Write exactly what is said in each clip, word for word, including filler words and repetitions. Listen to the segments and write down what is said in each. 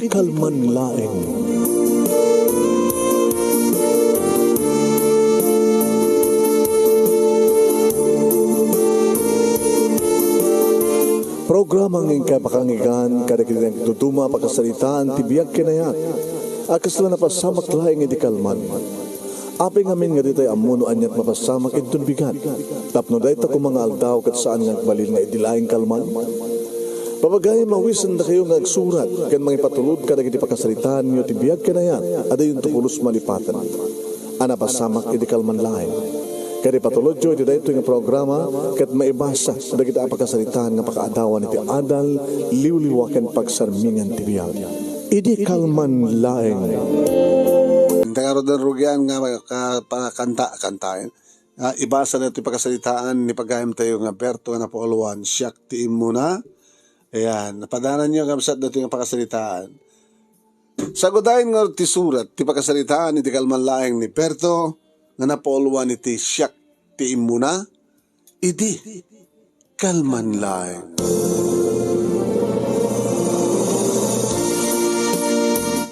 Kalman laeng. Programa nga inkay pakanggan kadagiti nagduduma a pakasaritaan ti biag ken ayat a kasla napasamak laeng iti kalman. Apay ngamin nga ditay ammo no aniat mapasamak inton bigat, tapno dayta koma nga aldaw ket saan nga agbalin nga idi laeng kalman? Papagayam, mawisendakayo nga agsurat ken mangipatulod kadagiti pakasaritaanyo ti biag ken ayat a dayonto pulos malipaten a napasamak iti kalman laeng. Ket ipatulodyo iti daytoy nga programa ket maibasa dagiti a pakasaritaan nga pakaadawan iti adal, liwliwa ken pagsarmingan ti biag. Idi kalman laeng. Ita ngarud, rugian nga ka-, pa-, kanta, kantaen. Ah, ibasa na iti pakasaritaan ni pagayamtayo nga Berto nga napauluan, Siak ti Immuna. Ayan, napadananyo, kabsat, dati nga pakasaritaan. Sagudayen nga ti surat ti pakasaritaan iti kalman laeng ni Berto nga napauluan iti Siak ti Immuna. Idi kalman laeng.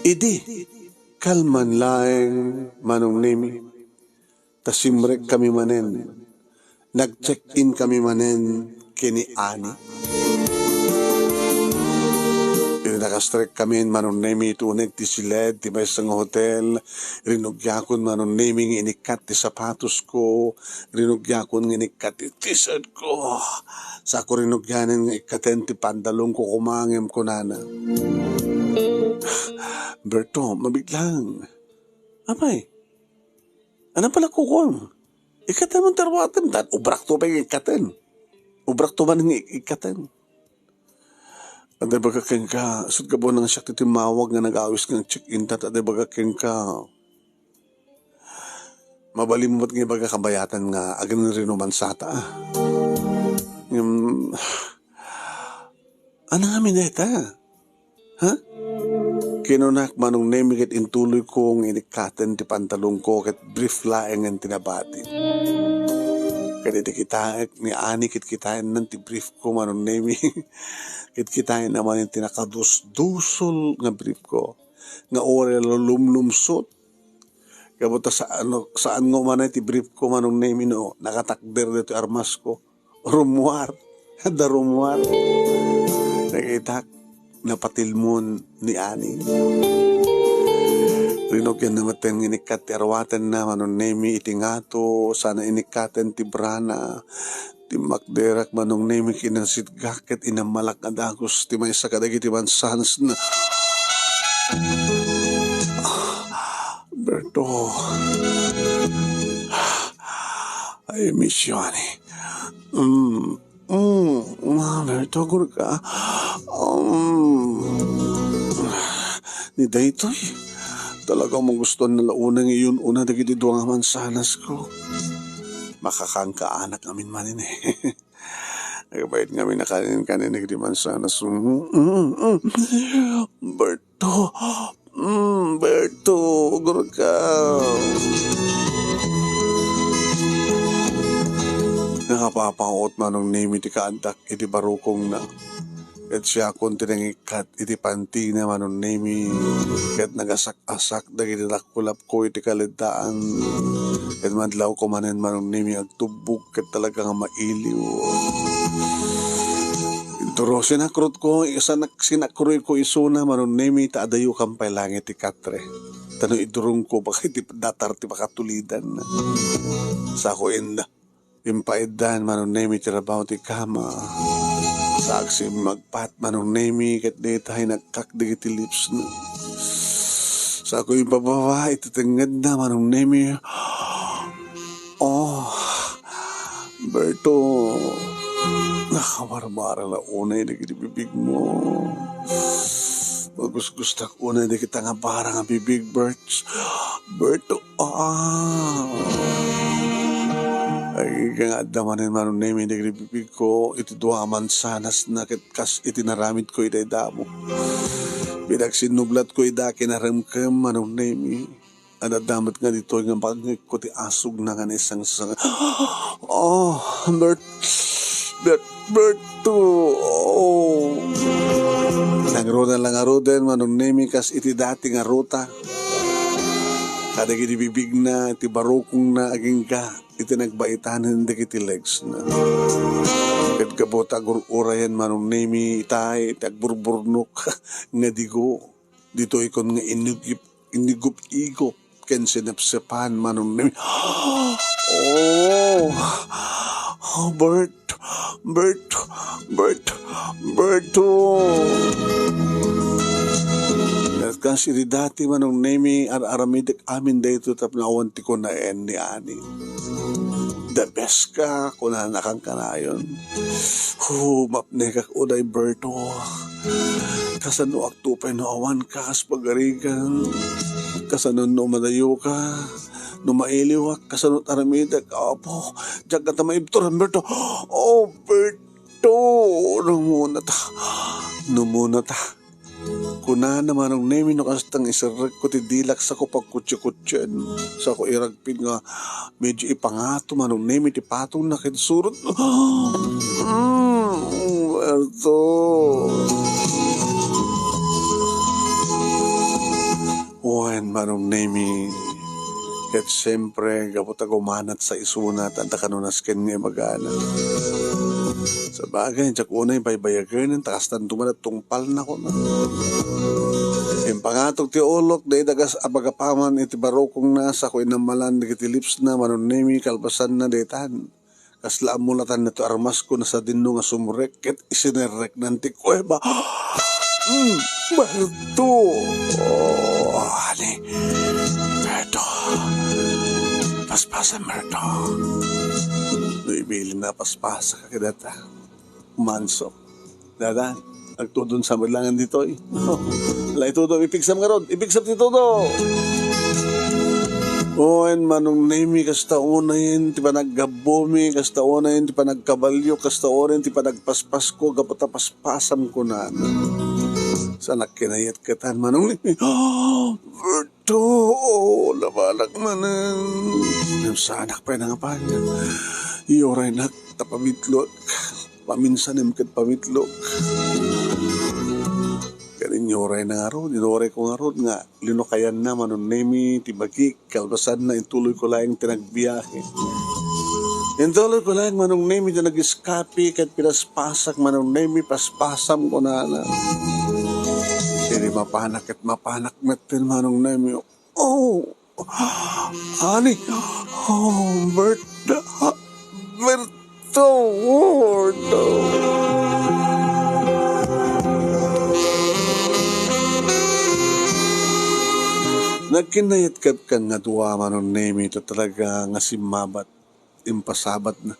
Idi kalman laeng, Manong Nemi, ta simrek kami manen. Nag-check-in kami manen ken ni Ani. Idi nakastrek-kami, Manong Nemi, iti uneg ti siled ti maysa nga hotel, rinugiakon, Manong Nemi, nga inikkat ti sapatosko, rinugiakon nga inikkat ti t-shirtko. Sako rinugianen nga ikkaten ti pantalonko koma ngem kunana, "Berto, mabiglang. Apay, anam pala kukuam? Ikkatem ti arwatem, ta ubrakto pay nga ikkaten. Ubrakto man nga ikkaten." Adda ibagak kenka, sut gapu nga siak ti timmawag nga nag-awis nga check-in ta, adda ibagak kenka. Mabalinmo met nga ibaga kabayatan nga agin-, rinumansata, a. Ngem, ania ngamin dayta? Ha? Kinunak, Manong Nemi, ket intuloyko nga inikkaten ti pantalonko ket brief laengen ti nabati. Ket idi kitaek ni Ani ket kitaenna ti briefko, Manong Nemi, ket kitaenna manen ti nakadusdusol nga briefko nga uray la lumlumsot. Gapu ta saan, saan nga umanay ti briefko, Manong Nemi, no nakatakder ditoy armasko. Rummuar. Adda rummuar. Nakitak, napatilmon ni Ani. Rinugianna metten nga inikkat ti arwatenna, Manong Nemi, iti ngato, sana inikkaten ti brana. Timmakderak, Manong Nemi, kinasitgak ket inammalak nga dagus ti maysa kadagiti mansanasna. Berto. I miss you, honey. Mm. Mm. Ah, Berto, gurka. Mm. Ni daytoy, talaga magustuhan na la unay nga iyun-una dagiti dua nga mansanasko. Makakankaanak amin manen, eh. Nagbayad ngamin a kanen-kanen dagiti mansanas. Mm, mm, mm. Berto. Mm, Berto, gurka. Nakapapaut, Manong Nemi, ti kaaddak iti barukongna. Ket siakon ti nangikkat iti pantina, Manong Nemi, ket nagasak-asak dagiti lapkolapko iti kaleddaan, ket madlawko manen, Manong Nemi, agtubbog ket talaga nga mailiw. Duro, sinakrutko, isanak-, sinakroyko isuna, Manong Nemi, ta adayo kampay langit ti katre. Ta no idurongko, baka iti datar ti pakatulidan. Sako inda. Impaiddan, Manong Nemi, ti rabaw ti kama. Saksi, magpat, Manong Nemi, ket dayta ay nagkak dagiti lipsna. Sako impababa iti tengngedna, Manong Nemi. Oh, Berto, nakabarbara la unay dagiti bibigmo. Magusgustak unay dagita nga bara nga bibig, Berto. Berto, ah. Ay, nga adda manen, Manong Nemi, dagiti bibigko, iti dua a mansanasna ket kas iti naramidko idiay damo. Pinagsinnublatko ida kinaremkem, Manong Nemi. Adda met nga ditoy nga pangngikko ti asugna nga naisangsang. Oh, Bert-, Bert-, Berto. Oh. Nangruna la ngaruden, Manong Nemi, kas iti dati nga ruta. Kadagidi bibigna, iti barukongna, agingga iti nagbaitanen dagiti legsna. Ket gapu ta agur-urayen, Manong Nemi, itay ti agburburnok nga digo. Ditoy kon nga inigip-, inigup-igup ken sinepsepan, Manong Nemi. Oh! Oh, Bert! Bert! Bert! Berto! Kas iti dati, Manong Nemi, ar-aramidek amin daytoy tapno awan ti kunaen ni Ani. The best ka, kunana kankanayon. Hu, mapnekak unay, Berto. Kasanoak to pay no awanka kas pagarigan? Kasano no madayoka? No mailiwak, kasano ti aramidek, Apo? Diak ngata maibturan, Berto. Oh, Berto! Numunata. Numunata. Kunana, Manong Nemi, no kasta nga iserrekko ti dilak, sako pagkutsi-kutsien. Sako iragpit nga medyo ipangato, Manong Nemi, ti patongna ket surot. Mm, Berto. Wen, Manong Nemi, ket siempre, gapu ta gumanat sa isuna, ta adda kano nasken nga ibagana. Sabagay, diak unay baybayagen, ta kastanto met a tungpalna, kuna. Impangatok ti ulok, dayta kas apagapaman iti barukongna, sako inammalan dagiti lipsna, Manong Nemi, kalpasanna, daytan. Kasla ammulatan daytoy armasko, nasadinno nga sumrek ket isinerreknan ti kuweba. Mm, Berto! Oh, ani? Berto! Paspasam, Berto! No ibilin a paspasaka kadata, umansok. Dada, agtudon sa met laeng ditoy. Ala, itudo, ipigsam ngarud, ipigsam ti tudo. Wen, Manong Nemi, kasta unayen ti panaggabbumi, kasta unayen ti panagkabalio, kasta unayen ti panagpaspasko, gapu ta paspasam, kunana. Saanak kinayat katan, Manong Nemi. Berto, oh, labanak manen. Ngem saanak pay nangapan. Iyuraynak ta pamitlok. Paminsanem ket pamitlok. Ket inyurayna ngarud, inurayko ngarud nga linukayanna, Manong Nemi, ti bagik, kalpasanna, intuloyko laeng ti nagbiahe. Intuloyko laeng, Manong Nemi, ti nag-eskape, ket pinaspasak, Manong Nemi, paspasam, kunana. Idi mapanak ket mapanak metten, Manong Nemi. Oh! Ani? Oh, Berta. Berto, Berto. Nagkinayat ket kan nga dua, Manong Nemi, ta talaga nga simmabat, impasabatna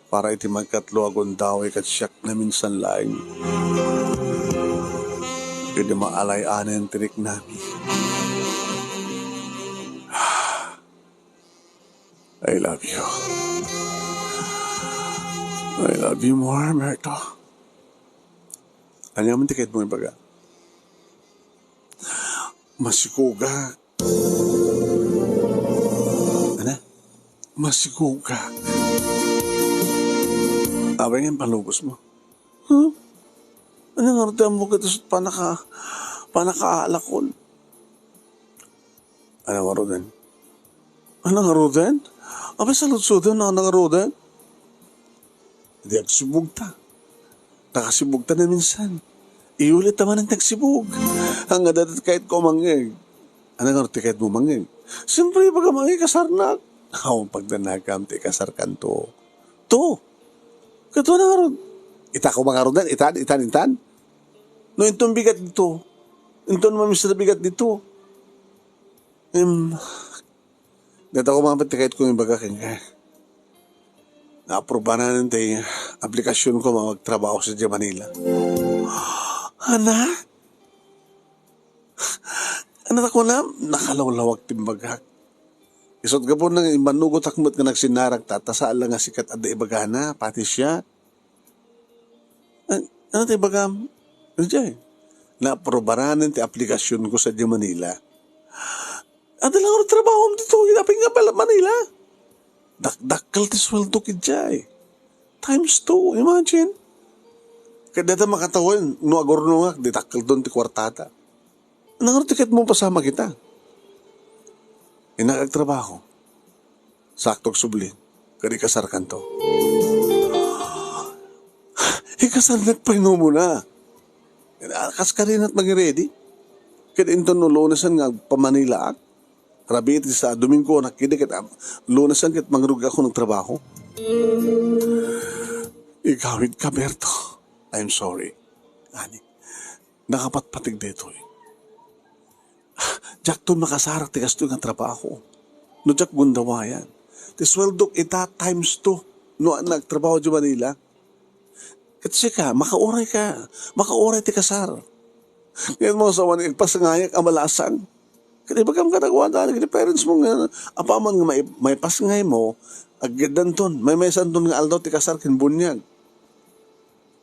para iti magkatlo a gundaway ket siak naminsan laeng. Ket di maalay-anen ti riknami. I love you. I love you more, Berto. Ania man ti kayatmo ibaga? Masikuga. Ana? Masikuga. Apay nga impalubos mo? Huh? Ano nga rute mo ket panaka-, panakaalakon? Ano nga ruten? Ano nga ruten? Apay saludsodon, ano nga ruten? Di agsibugta. Nakasibugta na minsan. Iyulit ta manen ti agsibug. Ania dayta ti kayatko a mangngeg. Ania ngarud ti kayatmo mangngeg? Siyempre, ibaga mangngeg, kasarnak. Aw, pagdanagam ti ikasarkanto. To. Kaduana ngarud. Ita ko mangarudan, itan, itan, itan. No inton bigat dito. Inton mamiss a bigat dito. Em, Dayta koma met ti kayatko nga ibaga kenka. Naaprubanan ti aplikasionko nga magtrabaho sadiay Manila. Ana? Ano ta kuna? Nakalawlawag ti imbagak. Isut' gapuna nga immanugotak met nga nagsinnarak ta, ta saan la nga sika ti adda ibagana, pati siak. An-, ano ti ibagam? Idiay, naaprubanan ti aplikasionko sadiay Manila. Adda la ngarud trabahom ditoy, apay nga bala Manila? Dakdakkel ti sueldok idiay. Times two, imagine. Ket dayta makatawen no agurnongak, di dakkelton ti kuartata. Nangaro ti ket mo pasamak ita. Innak agtrabaho. Sakto agsubli, ket ikasarkanto. Ikasarnak pay no umuna. Kas kadinat mangiredi. Ket inton no Lunesan nga agpamanilaak, rabii ti sa Domingo, nakidi ket, ah, Lunesan ket mangrugi ako nagtrabaho. Igawidka, Berto. I'm sorry. Ani, nakapatpateg daytoy. Diakton makasarak ti kastoy nga trabaho no diak gundawayan. Ti sueldok ita times two no nagtrabaho di Manila. Ket sika, makauray ka. Makauray ti kasar. Ngayon mo, sawan, igpasangayak a malasang. Ket ibagam kadakuada, iti parents mo nga, apaman nga mai-, maipasngay mo, aggaddanton, maymaysanton nga aldaw ti kasar ken buniag.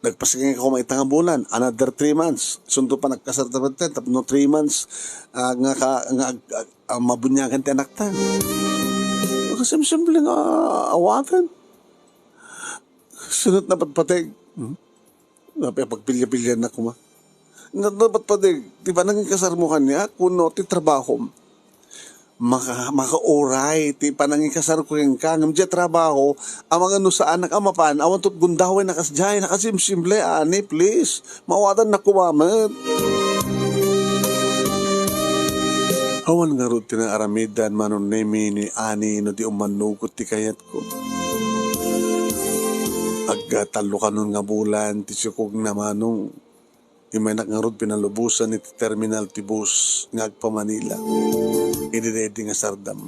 Nagpasngay ako mayta nga bulan, another three months. Sunto pa nagkasar ta tapno three months, ah, nga ka, nga ag-, ag-, ah, mabuniagan ti anakta. Nakasimsimple nga awaten. Sunot na patpateg. Hmm? Napay pagpilya-pilyan na kuma. Napay patpateg, ti panangikasar mo kaniak, kuno ti trabahom. Maka-, makauray ti panangikasar ko kenka, ngem diay trabaho, amangan no saanak a mapan, awan tot gundaway na kasdiay, nakasimsimple, ani, please. Mawatan na kuma met. Awan ngarud ti naaramidan Manong Nemi ni Ani no di ummanugot ti kayatko. Agtallo kanon nga bulan ti siukogna, Manong. Imaynak ngarud pinalubosan iti terminal ti bus nga agpa-Manila. Idi daydi nga sardam.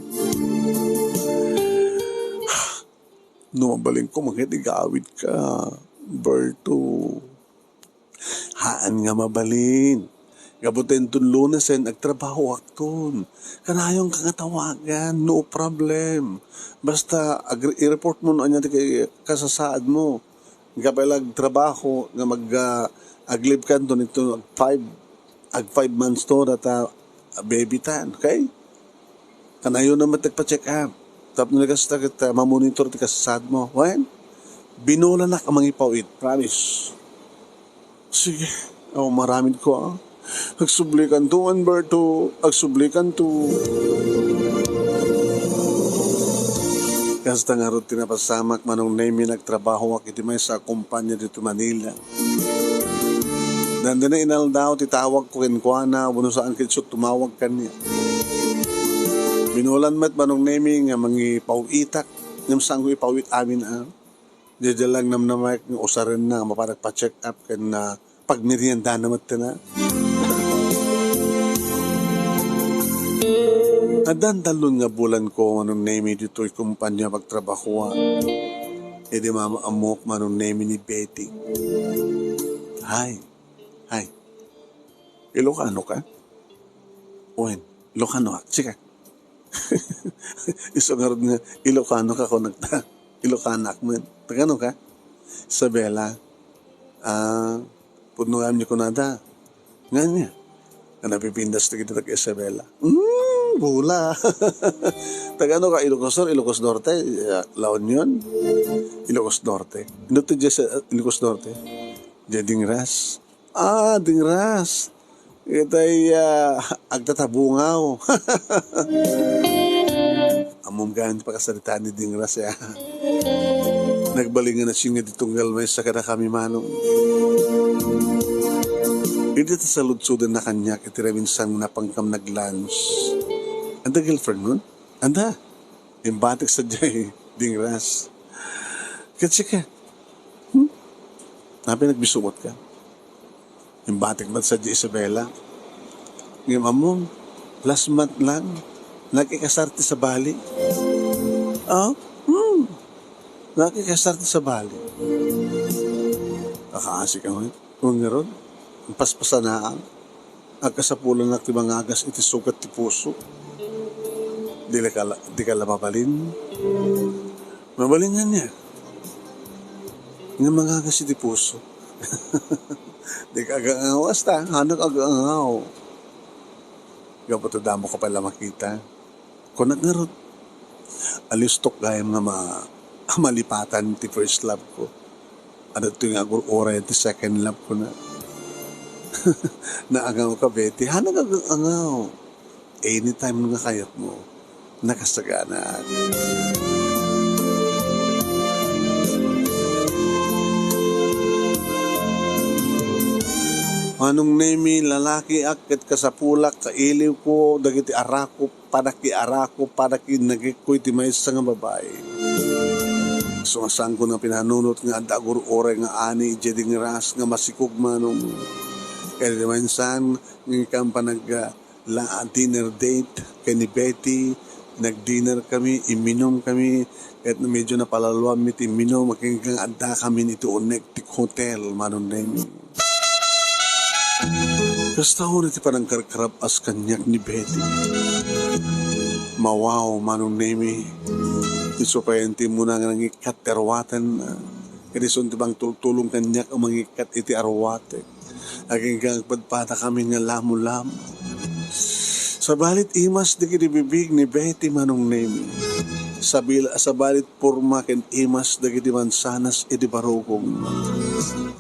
No mabalinko, mangitigawidka, Berto. Haan nga mabalin. Gapu ta inton Lunes, agtrabahoakton. Kanayonka nga tawagan, no problem. Basta, ag-, i-report mo no ania ti kay-, kasasaad mo. Nga pala agtrabaho, nga mag-, ah, ag-leave kanto nito, ag-five, ag-five months to, data, ah, baby tan, okay? Kanayon na met agpa-check up. Tapno nagasta ket, ah, mamonitor ti kasasaad mo. Wen, binolanak a mangipaw-it, promise. Sige, aw, maramid ko, ah. Agsublikanto, Humberto. Agsublikanto. Kasta ngarud ti napasamak, Manong Nemi, nagtrabahoak iti maysa a kumpanya dito Manila. Dandani inaldaw ti tawag ko kenkuana, wenno saan ket isu tumawag kaniak. Binolan met, Manong Nemi, nga mangipaw-itak, ngem saanko ipaw-it amin, ah. Diay lang namnamaek nga usarenna nga mapan agpa-check up ken, ah, pagmeriendana met ti na. Addan tallo nga bulan ko, Manong Nemi, ditoy kumpanya pagtrabahoak. Idi mama-, ammok, Manong Nemi, ni Betty. Hay, hay. Ilocano ka? Wen, Ilocano ka. Sika. Isu ngarud nga, Ilocano ka, kunak ta. Ilocanaak met. Tagano ka? Isabela. Ah, pudno nga amni kunada. Nga niya? Nga napipindas ti kita taga Isabela. Mm, bula. Tagano ka, Ilocos Sur, Ilocos Norte, ah, La Union, Ilocos Norte. Ino ti Jess, ah, Ilocos Norte? Jadingras. Ah, Dingras. Itay, ah, agtatabungaw. Ammom gayam ti pakasaritaan ni Dingras, ya. Nagbalingan a singa di tunggal maysa kadakami, Manong. Idi ta saludsodenna kaniak iti raminsan nga napankam nag-lunch. Adda girlfriend mo? Adda. Imbatik sadiay Dingras. Ket sika? Hmm? Apay nagbisuot ka? Imbatik met sadiay Isabela. Ngem ammom, last month lang, nakikasar ti sabali. Ah? Hmm. Nakikasar ti sabali. Akaasi ka met. Ngarud, paspasanaak. Agkasapulanak ti mangagas iti sugat ti puso. Di la ka la, di ka la mabalin? Mabalin nga niya. Nga mangagas iti puso. Di ka agangaw, asta, hanak agangaw. Gapu ta damo ka pala makita. Kunak ngarud, alistok gayam nga ma-, malipatan ti first love ko. Adtoy nga agur-uray ti second love ko na. Naangaw ka, Betty? Haan nga angaw. Anytime nga kayatmo. Nakasaganaak. Manong Nemi, lalakiak ket kasapulak, kailiwko dagiti arakop, panakiarakop, panakinagikko iti maysa nga babai. Sumasanko nga pinanunot nga adda agur-uray nga ani idiay dingras nga masikog, Manong. Ket iti maysa nga ikan panag-, la, dinner date ken ni Betty, nag-dinner kami, imminum kami, ket medyo napalaluanmi ti imminum, agingga nga adda kami iti uneg ti hotel, Manong Nemi. Kasta unay ti panangkarkarab-as kaniak ni Betty. Mawaw, Manong Nemi. Isu pay ti immuna nga nangikkat ti aruaten. Ket isun ti mangtultulong kaniak a mangikkat iti aruatek. Agingga agpadpadakami nga lamolamo. Sabali imas dagiti bibig ni Betty, Manong Nemi. Sabil-, sabali porma ken imas dagiti mansanas iti barukong.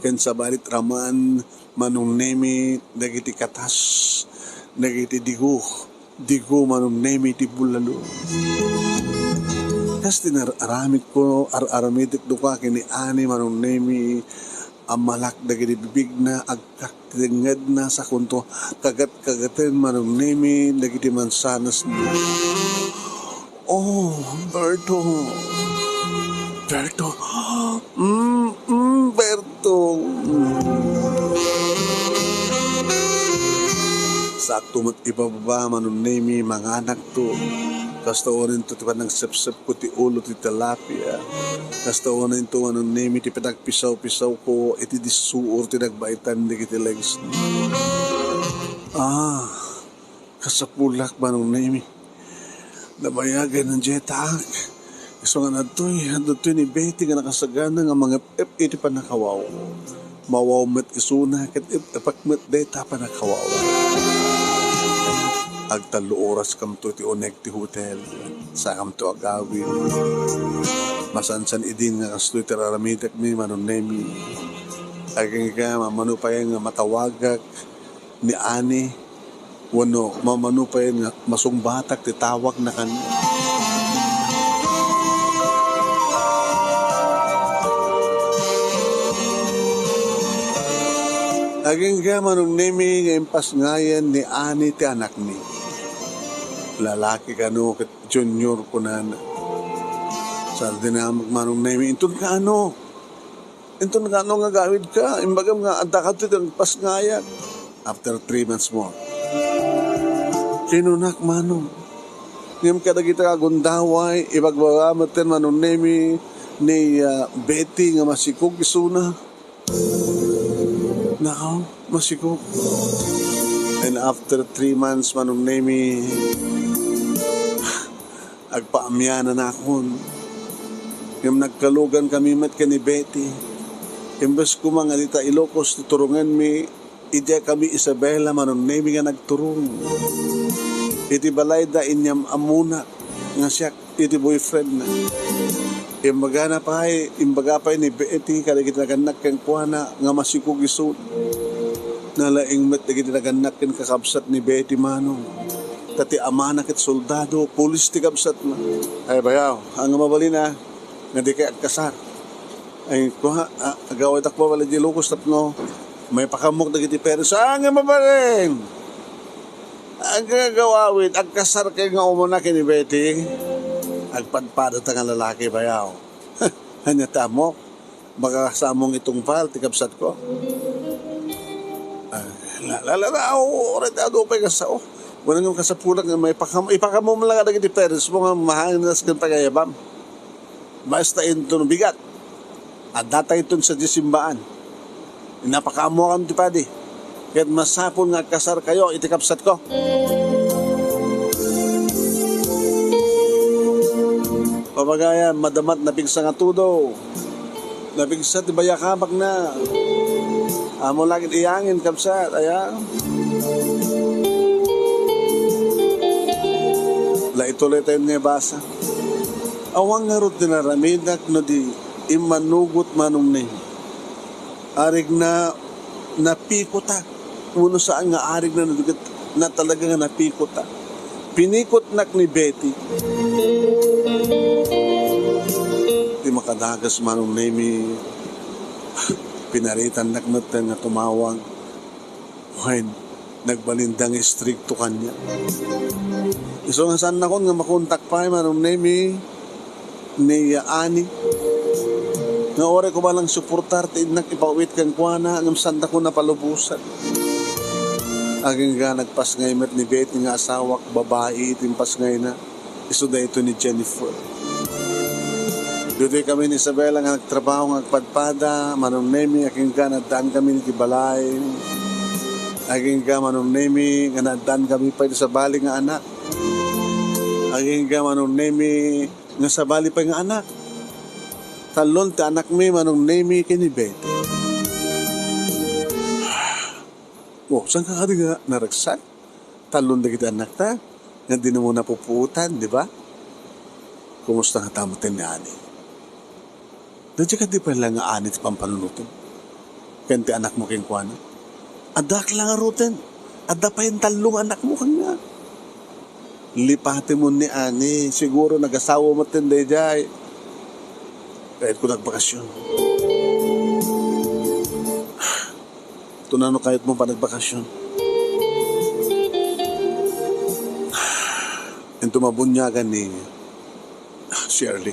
Ken sabali raman, Manong Nemi, dagiti katas, dagiti digo, digo, Manong Nemi, ti bulalo. Kas ti nar-, aramidko, ar-, aramidek duka ken ni Ani, Manong Nemi, ammalak dagiti bibigna, agkak ti tengngedna, sakonto kagat-kagaten, Manong Nemi, dagiti mansanasna. Oh, Berto. Berto. Mm, mm, Berto. Sakto met ibababa, Manong Nemi, manganakto. Kasta unay to ti panagsepsepko ti ulo ti tilapia. Kasta unay to, Manong Nemi, ti panagpisaw-pisawko iti dissuor ti nagbaitan dagiti legs. Ah, kasapulak, Manong Nemi. Nabayagan a dietaak. Isu nga adtoy, adtoy ni Betty nga nakasagana nga mangep-ep iti pannakawaw. Mawaw met isuna ket ep-epak met dayta pannakawaw. Agtallo oras kamto iti uneg ti hotel. Sakamto agawid. Masansan idin nga kastoy ti raramidekmi, Manong Nemi. Agingga, mamano pay nga matawagak ni Ani, wenno mamano pay nga masungbatak ti tawagna kaniak. Agingga, Manong Nemi, nga impasngayan ni Ani ti anakmi. Lalaki kano ket junior, kunana. Sa dinamag, Manong Nemi, inton kaano? Inton kaano nga agawidka? Imbagam nga adda kadto ti nagpasngayak. After three months more. Kinunak, Manong. Ngem kadagiti agundaway, ibagbaba metten, Manong Nemi, ni, ah, Betty nga masikog isuna. Nakaw, masikog. And after three months, Manong Nemi, agpaamiananakon. Ngem nagkalugan kami met ken ni Betty. Imbes koma nga dita Ilocos ti turongenmi, idiay kami Isabela, Manong Nemi, nga nagturong. Iti balayda, inyam-ammonak nga siak iti boyfriendna. Imbagana pay, imbaga pay ni Betty kadagiti nagannak kenkuana nga masikog isu. Nalaing met dagiti nagannak ken kakabsat ni Betty, Manong. Ta ti amana ket soldado, pulis ti kabsatna. Ay, bayaw, ania mabalin a, nga dikay agkasar. Ay, kua, a, agawidak pa bala di Ilocos tapno maipakaamok dagiti parents. Ania mabalin? Agagawawid, agkasar kay nga umuna ken ni Betty. Agpadpadata nga lalaki, bayaw. Ania ti ammok? Baka sa ammong itungpal ti kabsatko. Ah, la, la, la, la, oo, oray ti adu pay nga sao. Wala nga kasapulak nga maipakam-, ipakaammo man lang dagiti parents mo nga mahangas ken pagayabam. Basta inton bigat. Adda tayo inton sa simbaan. Napakaammokan ti padi. Ket masapul nga agkasar kayo iti kabsatko. Pabagayan, madamat napigsa nga tudo. Napigsa ti bayakabakna. Ammo la ket iyangin, kabsat, aya. La ituloy tayo nga ibasa. Awan ngarud ti naramidak no di immanugot, Manong Neng. Arigna napikota. Wenno saan nga arigna, na, na talaga nga napikota. Pinikotnak ni Betty. Ti makadagus, Manong Nemy, pinaritannak met nga tumawag. Wen, nagbalin da nga istrikto kaniak. Isu nga saannakon nga makontak pay, Manong Nemy, ni Ani. Nga uray koma lang suportar ti innak ipaw-it kenkuana, ngem saandakon a palubosan. Agingga nagpasngay met ni Betty nga asawak, babai ti impasngayna. Isu daytoy ni Jennifer. Ditoy kami ni Isabela nga nagtrabaho nga agpadpada, Manong Nemy, agingga naaddankami iti balay. Agingga, Manong Nemy, nga naaddaankami pay ti sabali nga anak. Agingga, Manong Nemy, nga sabali pay nga anak. Tallon ti anakmi, Manong Nemy, ken ni Betty. Oh, saan ka kadi nga naragsak? Tallon dagiti anakta, nga dinamon napupuotan, di ba? Kumusta nga ta met ni Ani? Daydiay kadi pay la nga Ani ti pampanunotem? Ken ti anakmo kenkuana? Addak la ngaruden. Adda pay tallo nga anakmo kaniak. Lipatemon ni Ani, siguro nagasawa met daydiay. Kayatko nagbakasyon. Tunano kayatmo panagbakasyon? Ento mabuniagan ni Shirley.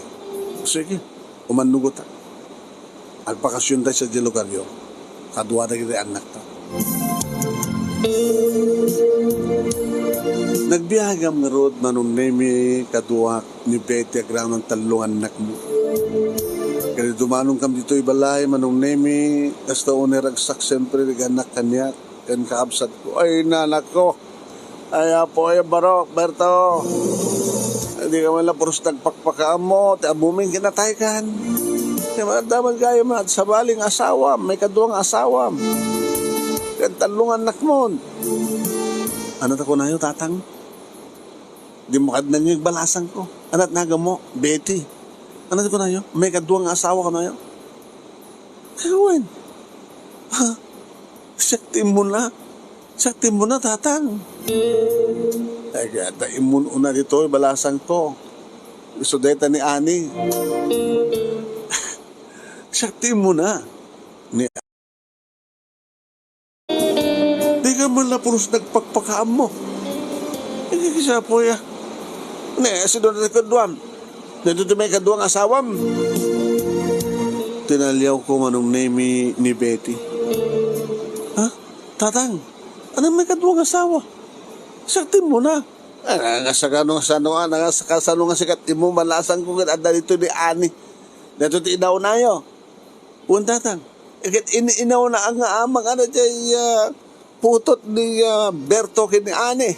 Sige, umannogta. Agbakasyonta sadiay lugaryo. Kadua dagiti annakta. Nagbiagam ngarud, Manong Nemy, kaduak ni Betty agraman tallo nga annakmo. Ket idi dumanonkam ditoy balay, Manong Nemy, kasta unay ragsak siempre ti anak kaniak, ken kakabsatko. Ay, nanakko! Ay, Apo, ay, Barok, Berto. Di ka man la puros nagpakpakaammo, ti ammomin kinataykan. Ti man damag kayo, man, sabali nga asawam, maikadua nga asawam. Ken tallo nga annakmon. Ano ta kunayo, Tatang? Di mo kad nangig balasang ko. Anat nagammo, Betty. Ano ta kunayo? Maikadua nga asawa kunayo. Kawen. Ha? Siak ti immuna. Siak ti immuna, Tatang. Ay, kayat ta immun una ditoy, balasang ko. Isu dayta ni Ani. Siak ti immuna. Ni Di ka man la puros nagpakpakaammo. Iti kisa, Apo, ya. Ne, sino na ti kaduam? Daytoy ti maikadua nga asawam. Tinaliawko, Manong Nemy, ni Betty. Ha? Tatang, ano maikadua nga asawa? Siak ti immuna. Ah, nga sagano nga sano, ah, nga saka sano nga siak ti immo, balasang ko ket adda ditoy ni Ani. Daytoy ti inawnayo. Wen, Tatang. Ket in-, inawna nga amang ano jay, ah, putot ni, ah, Berto ken ni Ani.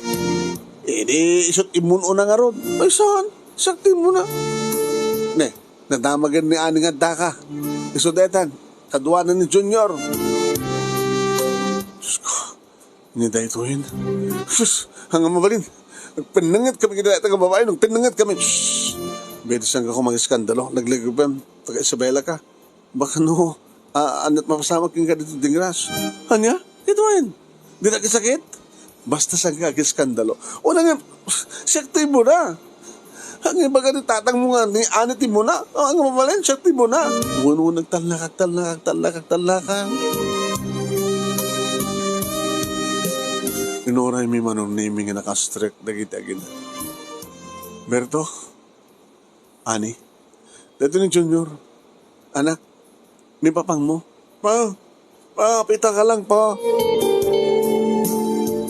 Idi isut' immun-una ngarud. Ay, saan? Siak ti immuna. Ne, nadamagen ni Ani nga addaka. Isu daytan, kaduana ni Junior. Diyos ko, ni daytoyen. Sus, ania mabalin? Nagpennenget kami ken dayta nga babai, nagpennenget kami. Shh! Bedi, saan ka ko magiskandalo? Nagligipem, taga Isabela ka. Baka no, ah, anat mapasamak kenka dito dingras. Ania? Ito ayan. Di na kisakit? Basta saan ka agiskandalo. Una nga, siak ti immuna. Ang ibaga ni tatang mo nga, ni Ani ti immuna. Ang mabalin, siak ti immuna. Wen, wen, nagtallakak, tallakak, tallakak, tallakak. Inuray mi Manong Nemy nga nakastrek dagiti agina. Berto, Ani, daytoy ni Junior, anak, ni papangmo. Pa, pa, apita ka lang, pa.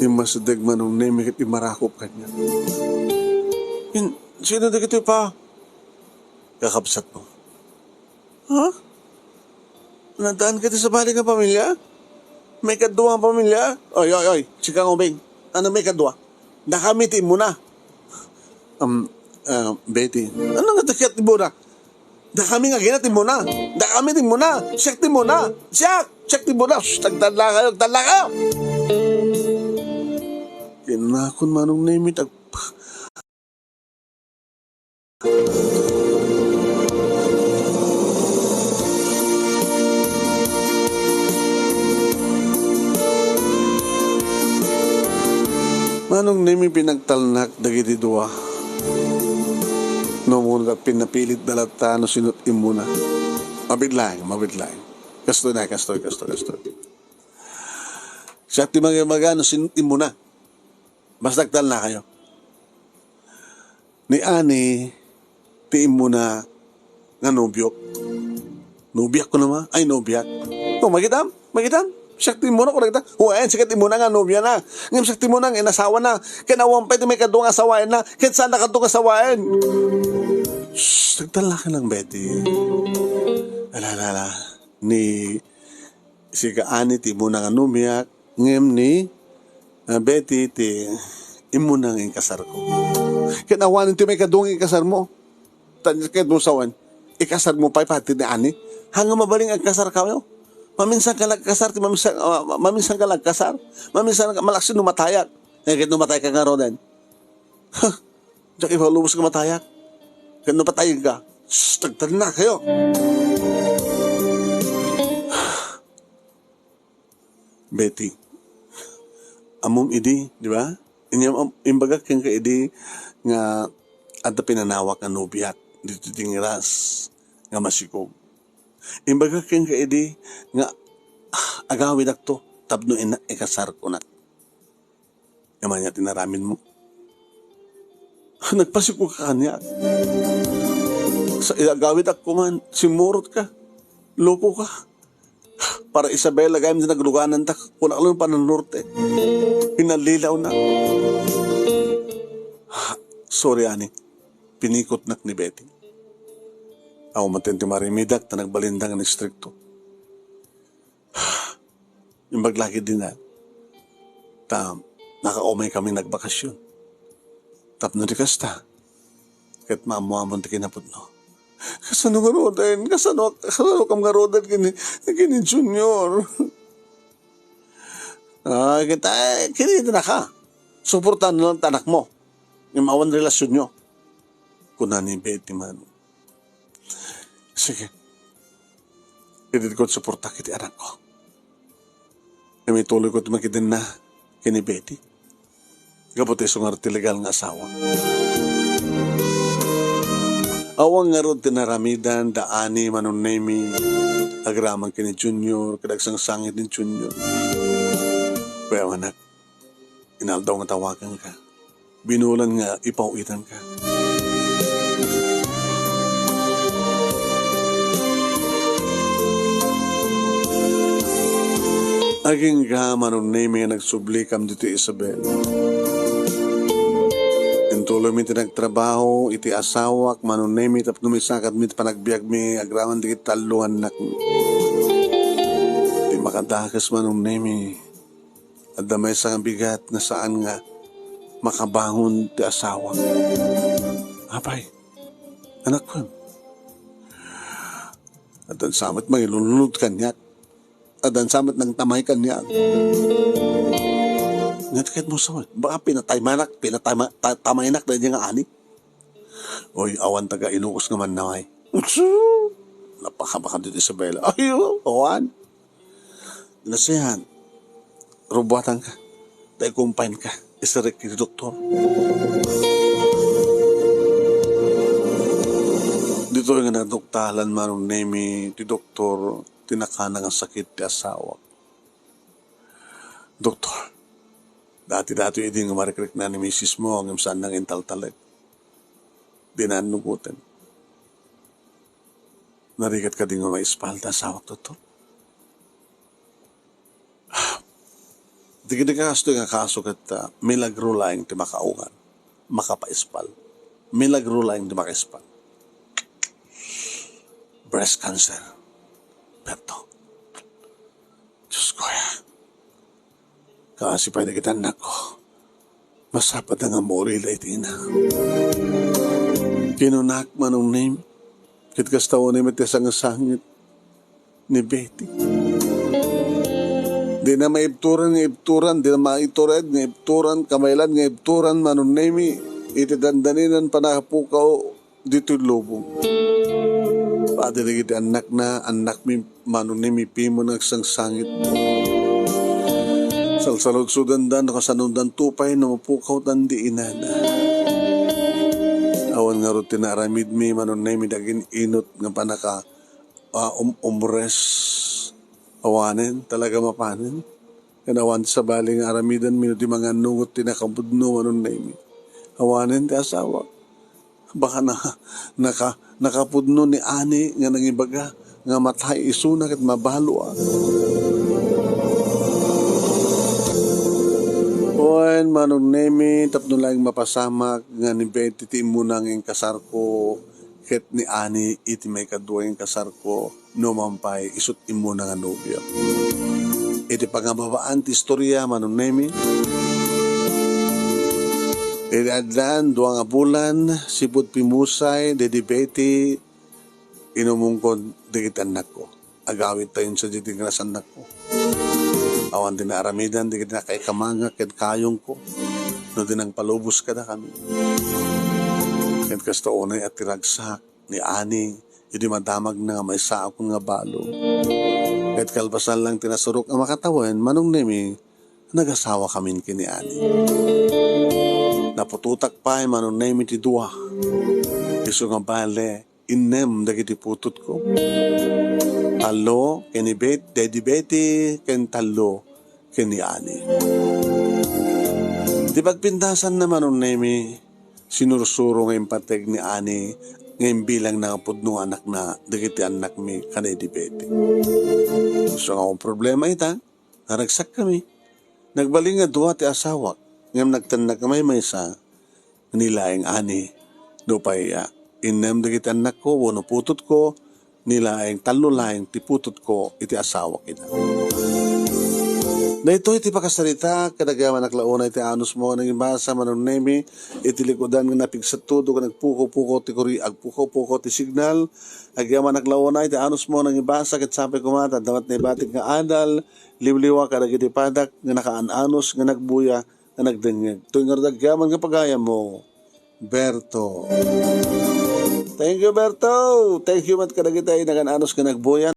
Immasideg Manong Nemy ket immarakop kaniak. In, sino dagitoy, pa? Kakabsatmo. Ha? Naddaan ka ti sabali nga pamilia? Maikadua nga pamilia? Oy, oy, oy, sika nga ubing. Ano maikadua? Dakami ti immuna. Um, ah, Betty. Ano nga dakami ti immuna? Dakami nga agina ti immuna. Dakami ti immuna. Siak ti immuna. Siak! Siak ti immuna. Shh, nagtalla kayo, nagtalla kayo! Kinakon Manong Nemy, tag-, Nganong nemi pinagtalnak dagiti dua? No, muna ta pinapilitda latta no sino't immuna. Mabiit laeng, mabiit laeng. Kastoy na, kastoy, kastoy, kastoy. Siak ti maga-, maga no sino't immuna. Basta agtalnakayo. Ni Ani ti immuna nga nobiok. Nobiak ko naman. Ay, nobiak. O, magitam? Magitam? Siak ti immuna, korek ta? O, ayan, siak ti immuna nga nobia na. Ngem siak ti immuna nga inasawa na. Ken awan pay ti maikadua nga asawaen na. Ken saan na kadua nga asawaen? Shh, nagtalna ka lang, Betty. Ala, ala, ala. Ni Sika Ani ti immuna nga nobiak, ngem ni, ah, Betty ti immuna nga inkasarko. Ket awanen ti maikadua nga inkasarmo. Tan ket mo sawen, ikasarmo pay pati ni Ani. Haan nga mabalin nga agkasarkayo. Maminsan ka nagkasar, ti maminsan, ah, maminsan ka nagkasar. Maminsan ka, malaksid no matayak. Ket no matay ka ngaruden. Huh! Diak ipalubos nga matayak. Ket no patayen ka, shh, nagtalna kayo. Betty, ammom idi, di ba? Inyam-, am-, imbagak kenka idi nga adda pinanawak nga nobiak ditoy ti ngiras nga masikog. Imbagak kenka idi nga, ah, agawidakto tapno innak ikasarkonak. Ania man ti inaramidmo? Nagpasikog ka kaniak. Sa agawidakto man, simmurot ka. Loko ka. Para Isabela, gayam ti naglugananta, kunak lang pananorte. Pinallilaw na. Sorry, Ani. Pinikotnak ni Betty. Awan man ti marimidak, ta nagbalinda nga istrikto. Imbag lagi dina, ta nakaumay kami nagbakasyon. Tapno di kasta, ket maammoamon ti kinapudno. Kasano ngaruden? Kasano, kasano kam ngaruden ken ni, ken ni Junior? Ay, kita, kinita na ka. Suportahan na lang ti anakmo. Ngem awan relasyonyo. Kuna ni Betty man. Sige. Idinko suporta iti anakko. Ngem ituloyko ti makidenna ken ni Betty. Gapu ti isu ngarud ti legal nga asawa. Awan ngarud ti naramidan da Ani, Manong Nemi, agraman ken ni Junior, ket agsangsangit ni Junior. Kuya, anak, inaldaw nga tawaganka. Binulan nga ipaw-itanka. Agingga, Manong Nemi, nga nagsublikam ditoy Isabela. Intuloymi ti nagtrabaho iti asawak, Manong Nemi, tapno maisakatmi ti panagbiagmi agraman dagiti tallo nga annakmi. Ti makadakes, Manong Nemi, adda maysa nga bigat nga saan nga makabangon ti asawa. Apay, anakko, addan sa met mangilunlod kaniak. Addan sa met nagtamay kaniak. Nga ti ket mo sa met, baka pinatay manak, pinatay ma-, ta-, tamaynak daydi nga Ani. Oy, awan taga Ilocos nga mannaway. Napakabakad ditoy Isabela. Ay, awan. Nasayan, rubuatanka, ta ikumpaynka, isarek iti doktor. Ditoy nga naduktalan, Manong Nemi, ti doktor, ti nakana nga sakit ti asawak. Doktor, dati-dati idi nga marikrikna ni misismo, ngem saan nga intaltalek. Di na annugoten. Narigat kadi nga maispal ti asawak, doktor? Dagiti kastoy nga kaso ket, ah, milagro laeng ti makaugan, makapaispal. Milagro laeng ti makaispal. Breast cancer. Berto. Diyos ko, ya. Kaasi pay dagiti annakko. Masapatda nga maulila iti ina. Kinunak, Manong Nemi, ket kasta unay met ti sangsangit ni Betty. Dina maibturan nga ibturan, dina maitured nga ibturan, kamaylan nga ibturan, Manong Nemi, iti dandaninan panapukaw ditoy lubong. Padi dagiti annakna, annakmi, Manong Nemi, pimon nga agsangsangit. Salsaludsodandan no kasanondan to pay no mapukawdan di inana. Awan ngarud ti naaramidmi, Manong Nemi, dagin inut nga panaka, ah, um-, umres. Awanen, talaga mapanen. Ken awan ti sabali nga aramidanmi no di mangannungot ti nakapudno, Manong Nemi. Awanen ti asawak. Baka na, naka-, nakapudno ni Ani nga nangibaga nga matay isuna ket mabalo a. Wen, Manong Nemi, tapno laeng mapasamak nga ni Betty ti immuna nga inkasarko ket ni Ani iti maikadua nga inkasarko. No man pay, isut' immuna nga nobio. Iti pangababaan ti istoria, Manong Nemi, iti addan dua nga bulan, sipud pimusay, daydi Betty, inumongkon dagiti annakko. Agawidtayon sadiay ti grasannakko. Awan ti naaramidan dagiti nakaikamangak ken kayongko no di nangpalubos kadakami. Ket kasta unay a ti ragsak ni Ani idi madamagna nga maysaakon nga balo. Ket kalpasan lang ti nasurok a makatawen, Manong Nemi, nagasawakamin ken ni Ani. Naputotak pay, Manong Nemi, ti dua. Isu nga bale, innem dagiti putotko. Tallo ken ni Bet-, daydi Betty ken tallo ken ni Ani. Ti pagpintasanna, Manong Nemi, sinursuro nga impateg ni Ani nga imbilangna nga pudno nga anakna dagiti annakmi kadaydi Betty. Isu nga awan problema ita, naragsakkami. Nagbalin nga dua ti asawak, ngem nagtennak nga maymaysa, ni laeng Ani. Nupay, ah, innem dagiti annakko wenno putotko, ni laeng tallo laeng ti putotko iti asawak ida. Daytoy ti pakasaritak, ket agyamanak la unay ti anusmo nga nangibasa, Manong Nemi, iti likudan nga napigsa todo ken agpukaw-pukaw ti kuri-, agpukaw-pukaw ti signal. Agyamanak la unay ti anusmo nga nangibasa, ket sapay koma ta adda met naibatik nga adal, liwliwa kadagiti padak nga nakaan-anus nga nagbuya nga nagdengngeg. Toy ngarud agyaman nga pagayammo, Berto. Thank you, Berto. Thank you met kadagiti nagaan-anus nga nagbuya.